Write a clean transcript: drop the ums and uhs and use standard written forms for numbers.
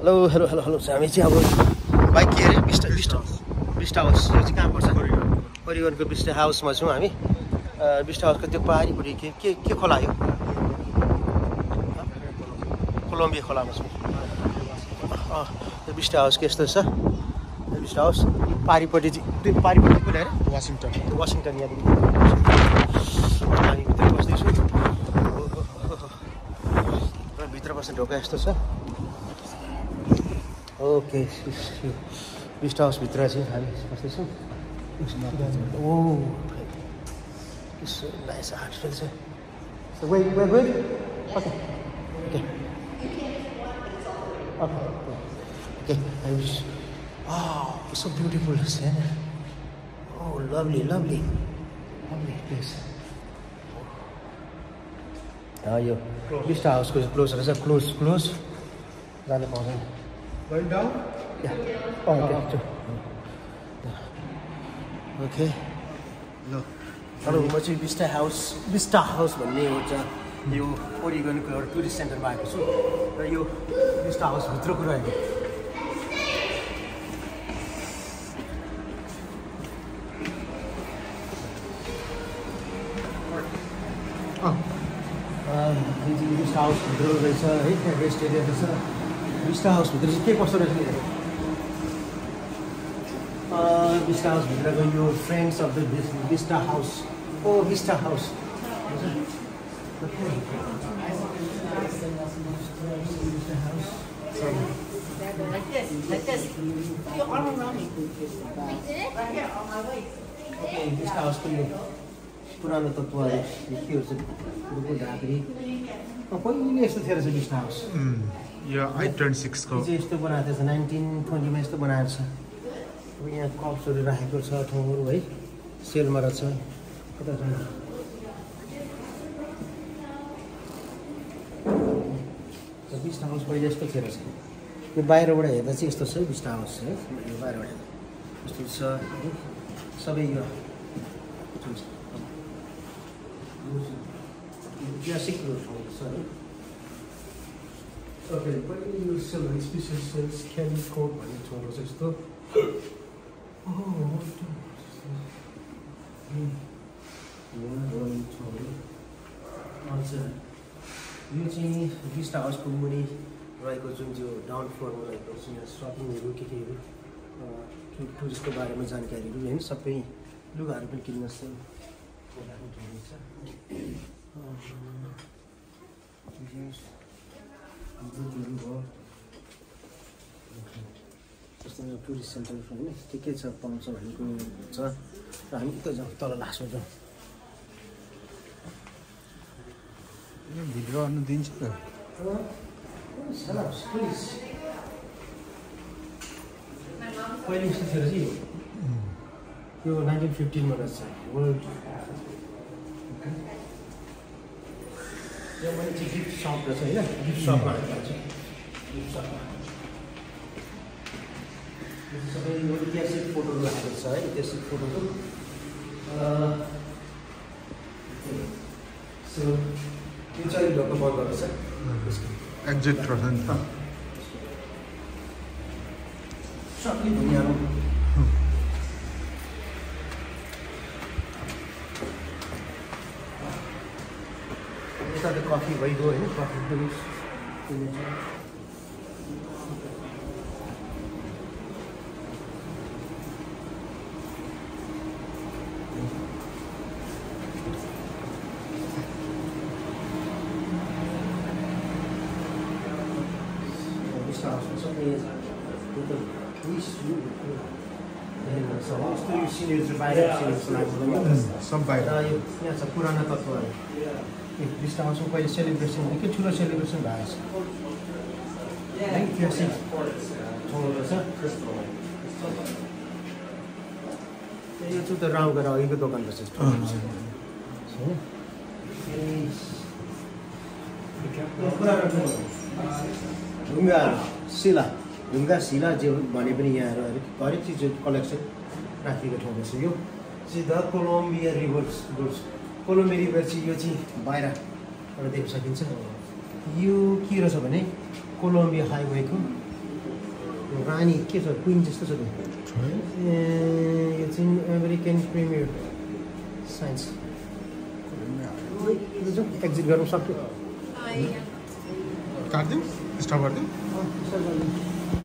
Hello हामी चाहिँ अब बाइक के अरे बिस्टा हाउस यो चाहिँ कहाँ पर्छ ओरिगनको बिस्टा हाउसमा छौँ हामी बिस्टा हाउसको त्यो पहाडीपट्टि के खोला यो कोलम्बिया खोलामा छौँ त्यो बिस्टा हाउस के यस्तो छ बिस्टा हाउस पारिपट्टि चाहिँ त्यो पारिपट्टि कुन अरे वासिङटन यहाँदेखि हामी भित्र बस्दैछु भित्र बस्ने ढोका यस्तो छ ओके बिस्टा हाउसभित्र चाहिँ हामी बस्दैछौँ ओ so nice architecture. So we're good? Okay. Okay. I wish. Oh, it's so beautiful, Sen. Oh, lovely place. Yo, Vista House is close. Close. Going down? Yeah. Oh, okay. Okay. No. Hello म चाहिँ vista house भन्ने हुन्छ यो ओरिगनको एउटा tourist सेन्टरमा आएको छु र यो बिस्टा हाउसभित्रको रहेको बिस्टा हाउसभित्र रहेछ है त्यहाँ रेस्ट एरिया रहेछ बिस्टा हाउसभित्र चाहिँ के कस्तो रहेछ बिस्टा हाउसभित्रको यो friends of the vista house Vista House. Like this. You're all around me. Okay, Vista House पुरानो तत्त्वहरू के हुन्छ रुखको ढाक्री पहिले यस्तो थियो रहेछ बिस्टा हाउस यो I turned 6 को चाहिँ यस्तो बनाएको छ 1920 मा यस्तो बनाएको छ अब यहाँ कप्सहरू राखेको छ ठाउँहरू है सेलमा रहेछ बिस्टा हाउस पहिले यस्तो थियो रहेछ यो बाहिरबाट हेर्दा चाहिँ यस्तो छ बिस्टा हाउस है यो बाहिरबाट हेर्दा यस्तो छ सबै यो क्लासिक ठाउँ छ है तपाईँ पहिले यो सिल्भर स्पेसल सेल्स क्याली कोट भन्ने ठाउँ रहेछ यस्तो यो चाहिँ बिस्टा हाउसको मुनि रहेको जुन चाहिँ डाउन फ्लोरमा रहेको यहाँ सपिङहरू केहरू टुरिस्टको बारेमा जानकारीहरू होइन सबै लुगाहरू पनि किन्न जस्तो जस्तो टुरिस्ट सेन्टर होइन के छ पाउँछ भनेको छ र हामी उता जाउँ तल लास्टमा जाउँ भिडियो गर्नु दिन्छ पहिले यस्तो थियो चाहिँ यो 1915 मा रहेछ वर्ल्ड यो मैले चाहिँ गिफ्ट सप रहेछ होइन गिफ्ट सपमा सबै ऐतिहासिक फोटोहरू राखेको छ है ऐतिहासिक फोटोहरू सो यो चाहिँ ढोका बन्द रहेछ एक्जिट रहेछ नि सक्ने दुनियाँमा यता त कफी भइगयो होइन कफी पनि सब बाहिर यो यहाँ छ पुरानो तत्त्वहरू बिस्टा हाउसमा कहिले सेलिब्रेसन निकै ठुलो सेलिब्रेसन भएको छ ऐतिहासिक ठाउँ रहेछ यो चाहिँ त राउँगएर अघिको दोकान रहेछ ढुङ्गा शिला जे भने पनि यहाँ हरेक चिज कलेक्सन राखिएको ठाउँ रहेछ यो चाहिँ the Columbia river Columbia river चाहिँ यो चाहिँ बाहिरबाट देख्न सकिन्छ यो के रहेछ भने कोलम्बिया हाइवेको रानी के छ क्विन जस्तो छ त यो चाहिँ अमेरिकन प्रिमियर साइन्स एक्जिट गर्नु सक्यो काट्दिउँ स्टप गरिदिउँ सर